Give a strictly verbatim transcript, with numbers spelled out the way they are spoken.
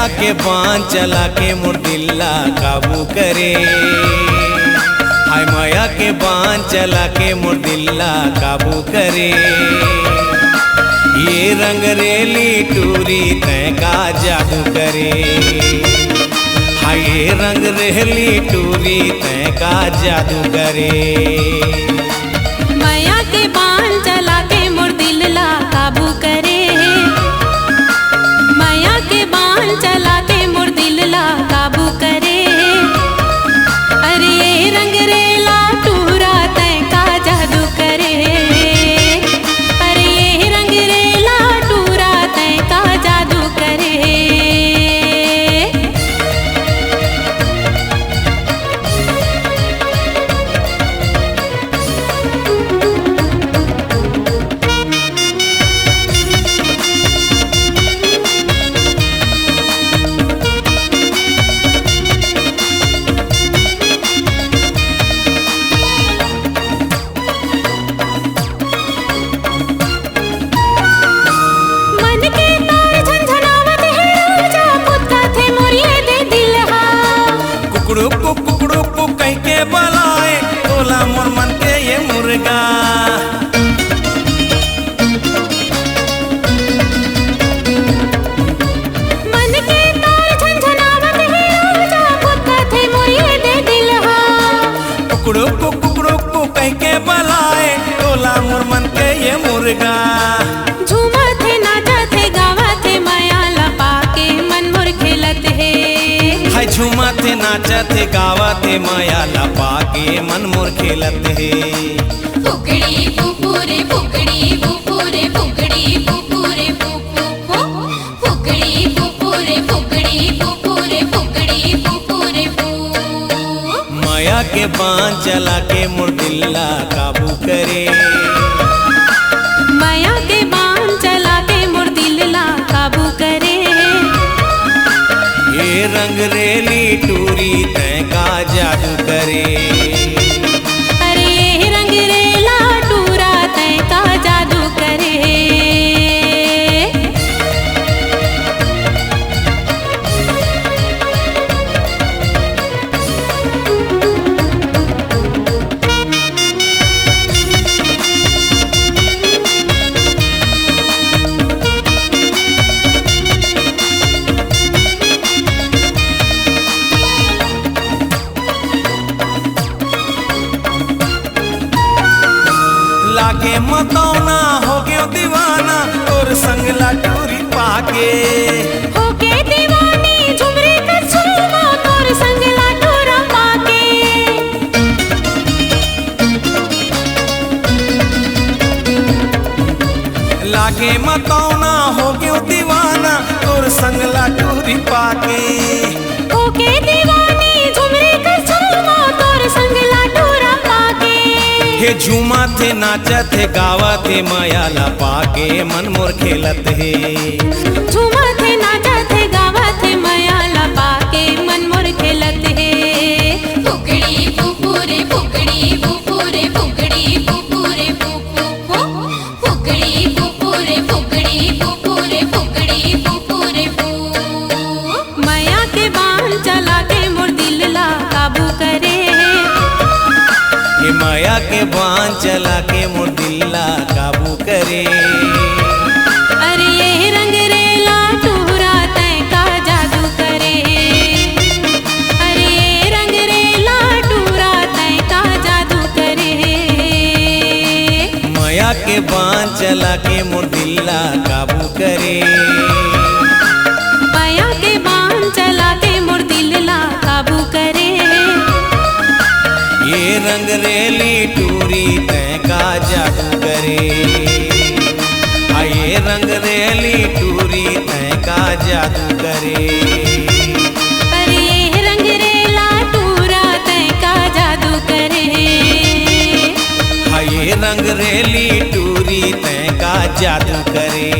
के बाण चला के मोर दिल ला काबू करे। हाय मया के बाण चला के मोर दिल ला काबू करे। ये रंग रेली टूरी तैं का जादू करे। हाय ये रंग रेली टूरी तैं का जादू करे। मया के बाण चला के मोर दिल ला काबू करे। मया के बाण चला के मोर दिल ला काबू करे। अरे रंग रेला टूरा तैं का जादू करे। अरे रंग रेला टूरा तैं का जादू करे। मन के तार झनझनावत हे राजा, फुदकत हे मोर ये दे दिल हा। कुकड़ू कु, कुकड़ू कु कहि के बलाए, तोला मोर मन के ये मुर्गा। मन के तार झनझनावत हे राजा, फुदकत हे मोर ये दे दिल हा। कुकड़ू कु, कुकड़ू कु कहि के बलाए, तोला मोर मन के ये मुर्गा। झूमत हे, नाचत हे, गावत हे, मया ला पाके मन मोर खेलत हे। हाय झूमत हे, नाचत हे, गावत हे, मया ला पाके मन मोर खेलत हे। फुकड़ी फुफुरे, फुकड़ी फुफुरे, फुकड़ी फुफुरे, फु, फु, फु। फुकड़ी फुफुरे, फुकड़ी फुफुरे, फुकड़ी फुफुरे, फु। मया के बाण चला के मोर दिल ला काबू करे। मया के बाण चला के मोर दिल ला काबू करे। ये रंग रेली टूरी तैं का जादू करे। अरे ये रंग रेला टूरा तैं का जादू करे। लागे मतौना हो गयो दीवाना, तोर संग ला टूरी पाके। होके दीवानी झुमरी कछुआ, तोर संग ला टूरा पाके। लागे मतौना हो गयो दीवाना, तोर संग ला टूरी पाके। होके दीवानी झुमरी कछुआ, तोर संग ला टूरा पाके। हे झूमत हे, नाचत हे, गावत हे, मया ला पाके मन मोर खेलत हे। झूमत हे, नाचत हे, गावत हे, मया ला पाके मन मोर खेलत हे। फुकड़ी फुफुरे, फुकड़ी फुफुरे, फुकड़ी फुफुरे, फु, फु, फु। फुकड़ी फुफुरे, फुकड़ी फुफुरे, फुकड़ी फुफुरे, फु। मया के बाण चला के मोर दिल ला काबू करे। ये मया के बाण चला के मोर दिल ला काबू करे। अरे ये रंग रेला टूरा तैं का जादू करे। अरे ये रंग रेला टूरा तैं का जादू करे। मया के बाण चला के मोर दिल ला काबू करे। मया के बाण चला के मोर दिल ला काबू करे। ये रंग रेली टूरी तैं का जादू करे। आ ये रंग रेली टूरी तैं का जादू करे। अरे ये रंग रेला टूरा तैं का जादू करे। हाय ये रंग रेली टूरी तैं का जादू करे।